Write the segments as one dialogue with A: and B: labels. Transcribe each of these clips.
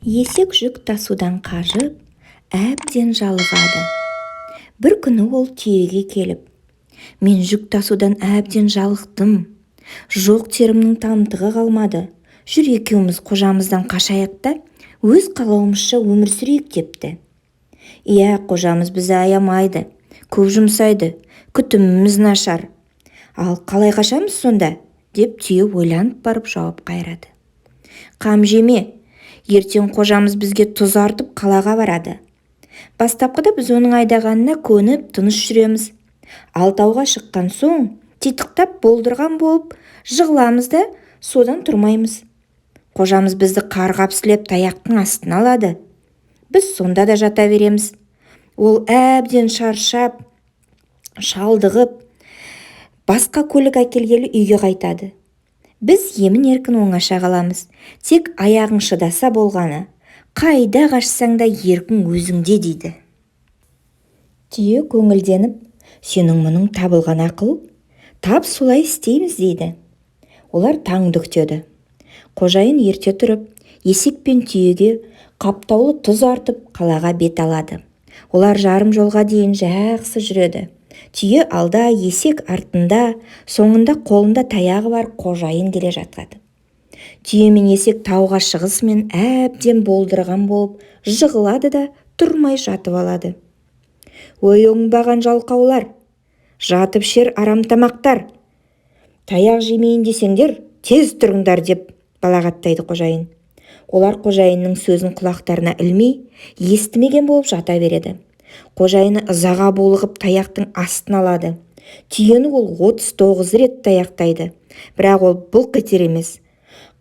A: Есек жүк тасудан қажып, әбден жалығады. Бір күні ол түйеге келіп: «Мен жүк тасудан әбден жалықтым, жоқ терімнің тамтығы қалмады. Жүр, екеуміз қожамыздан қашайық та, өз қалауымызша өмір сүрейік», — депті. «Иә, қожамыз бізді аямайды, көп жұмсайды, күтіміміз нашар. Ал қалай қашамыз сонда?» — деп түйе ойланып барып жауап қайырады: «Қам жеме, ертең қожамыз бізге тұз артып, қалаға барады. Бастапқыда біз оның айдағанына көніп, тыныш жүреміз. Ал тауға шыққан соң титықтап, болдырған болып жығыламыз да, содан тұрмаймыз. Қожамыз бізді қарғап-сілеп, таяқтың астына алады. Біз сонда да жата береміз. Ол әбден шаршап, шалдығып, басқа көлік әкелгелі үйге қайтады. Біз емін-еркін оңаша қаламыз. Тек аяғың шыдаса болғаны. Қайда қашсаң да еркің өзіңде», — дейді. Түйе көңілденіп: «Сенің мұның табылған ақыл, тап солай істейміз», — дейді. Олар таңды күтеді. Қожайын ерте тұрып, есек пен түйеге қаптаулы тұз артып, қалаға бет алады. Олар жарым жолға дейін жақсы жүреді. Түйе алда, есек артында, соңында қолында таяғы бар қожайын келе жатады. Түйе мен есек тауға шығысымен әбден болдырған болып жығылады да, тұрмай жатып алады. «Ой, оңбаған жалқаулар, жатып ішер арамтамақтар, таяқ жемейін десеңдер, тез тұрыңдар!» — деп балағаттайды қожайын. Олар қожайынның сөзін құлақтарына ілмей, естімеген болып жата береді. Қожайыны ызаға булығып, таяқтың астына алады. Түйені ол 39 рет таяқтайды, бірақ ол былқ етер емес.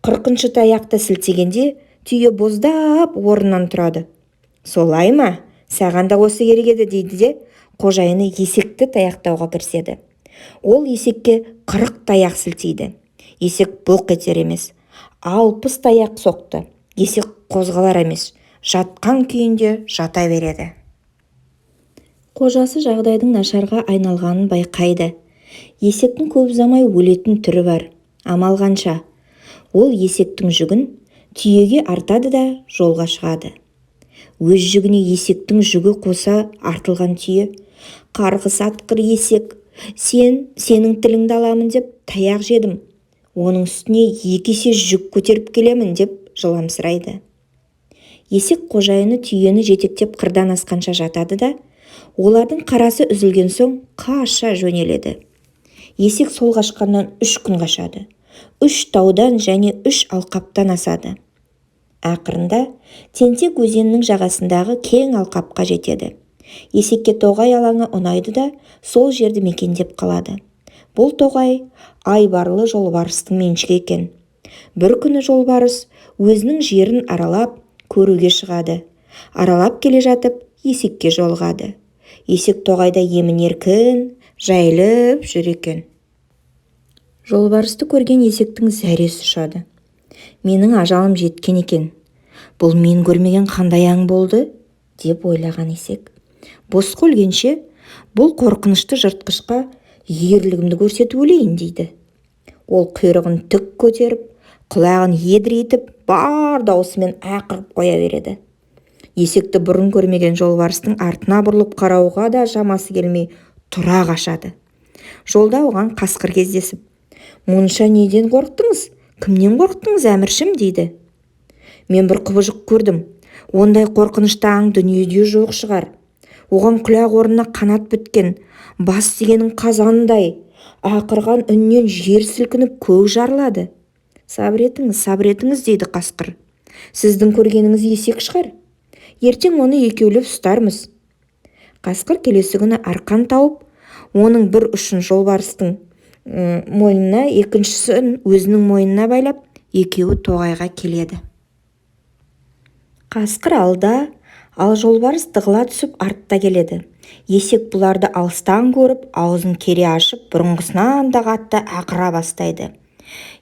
A: 40-шы таяқты сілтегенде түйе боздап орнынан тұрады. «Солай ма? Саған да осы керек еді», — дейді де, қожайыны есекті таяқтауға кіріседі. Ол есекке 40 таяқ сілтейді, есек былқ етер емес. 60 таяқ соқты, есек қозғалар емес, жатқан күйінде жата береді. Қожасы жағдайдың нашарға айналғанын байқайды. Есектің көп ұзамай өлетін түрі бар. Амал қанша? Ол есектің жүгін түйеге артады да, жолға шығады. Өз жүгіне есектің жүгі қоса артылған түйе: «Қарғыс атқыр есек, сенің тіліңді аламын деп таяқ жедім, оның үстіне екі есе жүк көтеріп келемін», — деп жыламсырайды. Есек қожайыны түйені жетектеп қырдан асқанша жатады да, олардың қарасы үзілген соң қаша жөнеледі. Есек сол қашқаннан 3 күн қашады, үш таудан және үш алқаптан асады. Ақырында Тентек өзенінің жағасындағы кең алқапқа жетеді. Есекке тоғай алаңы ұнайды да, сол жерді мекендеп қалады. Бұл тоғай айбарлы жолбарыстың меншігі екен. Бір күні жолбарыс өзінің жерін аралап көруге шығады. Аралап келе жатып, есекке жолығады. Есек тоғайда емін-еркін жайылып жүр екен. Жолбарысты көрген есектің зәресі ұшады. «Менің ажалым жеткен екен. Бұл мен көрмеген қандай аң болды?» — деп ойлаған есек. «Босқа өлгенше, бұл қорқынышты жыртқышқа ерлігімді көрсетіп өлейін», — дейді. Ол құйрығын тік көтеріп, құлағын едірейтіп, бар даусымен ақырып қоя береді. Есекті бұрын көрмеген жолбарыстың артына бұрылып қарауға да шамасы келмей, тұра қашады. Жолда оған қасқыр кездесіп: «Мұнша неден қорықтыңыз, кімнен қорықтыңыз, әміршім?» — дейді. «Мен бір құбыжық көрдім. Ондай қорқынышты аң дүниеде жоқ шығар. Оған құлақ орнына қанат біткен, бас дегенің қазандай, ақырған үнінен жер сілкініп, көк жарылады». «Сабыр етіңіз, сабыр етіңіз, — дейді қасқыр. — Сіздің көргеніңіз есек шығар. Ертең оны екеулеп ұстармыз». Қасқыр келесі күні арқан тауып, оның бір ұшын жолбарыстың мойнына, екіншісін өзінің мойнына байлап, екеуі тоғайға келеді. Қасқыр алда, ал жолбарыс тығыла түсіп артта келеді. Есек бұларды алыстан көріп, аузын кере ашып, бұрынғысынан да қатты ақыра бастайды: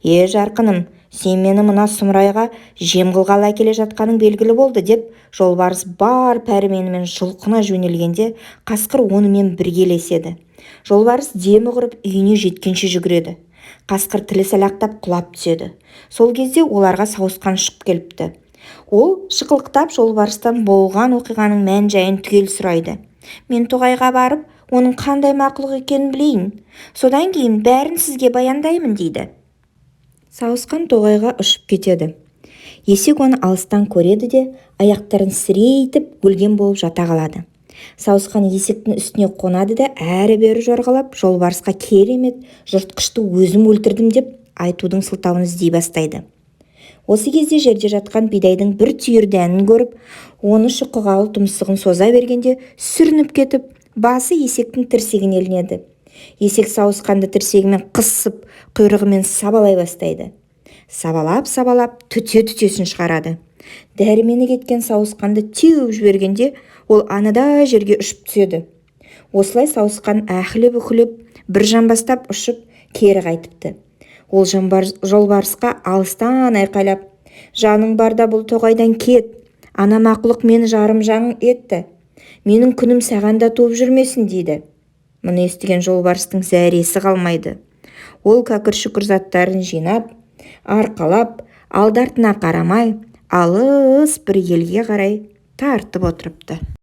A: «Е, жарқыным, сен мені мына сұмырайға жем қылғалы әкеле жатқаның белгілі болды», — деп жолбарыс бар пәрменімен жұлқына жөнелгенде, қасқыр онымен бірге ілеседі. Жолбарыс демі құрып, үйіне жеткенше жүгіреді. Қасқыр тілі салақтап, құлап түседі. Сол кезде оларға сауысқан ұшып келіпті. Ол шықылықтап жолбарыстан болған оқиғаның мән-жайын түгел сұрайды. «Мен тоғайға барып, оның қандай мақұлық екенін білейін. Содан кейін бәрін сізге баяндаймын», – дейді. Сауысқан тоғайға ұшып кетеді. Есек оны алыстан көреді де, аяқтарын сірейтіп, өлген болып жата қалады. Сауысқан есектің үстіне қонады да, әрі-бері жорғалап, жолбарысқа керемет жыртқышты өзім өлтірдім деп айтудың сылтауын іздей бастайды. Осы кезде жерде жатқан бидайдың бір түйір дәнін көріп, оны шұқығалы тұмсығын соза бергенде, сүрініп кетіп, басы есектің тірсегіне ілінеді. Есек сауысқанды тірсегімен қысып, құйрығымен сабалай бастайды. Сабалап-сабалап, түте-түтесін шығарады. Дәрмені кеткен сауысқанды теуіп жібергенде, ол анадай жерге ұшып түседі. Осылай сауысқан әһілеп-үһілеп, бір жамбастап ұшып, кері қайтыпты. Ол жолбарысқа алыстан айқайлап: «Жаның барда бұл тоғайдан кет. Ана мақұлық мені жарымжан етті. Менің күнім саған да туып жүрмесін», – дейді. Мұны естіген жолбарыстың зәресі қалмайды. Ол кәкір-шүкір заттарын жинап, арқалап, алды-артына қарамай, алыс бір елге қарай тартып отырыпты.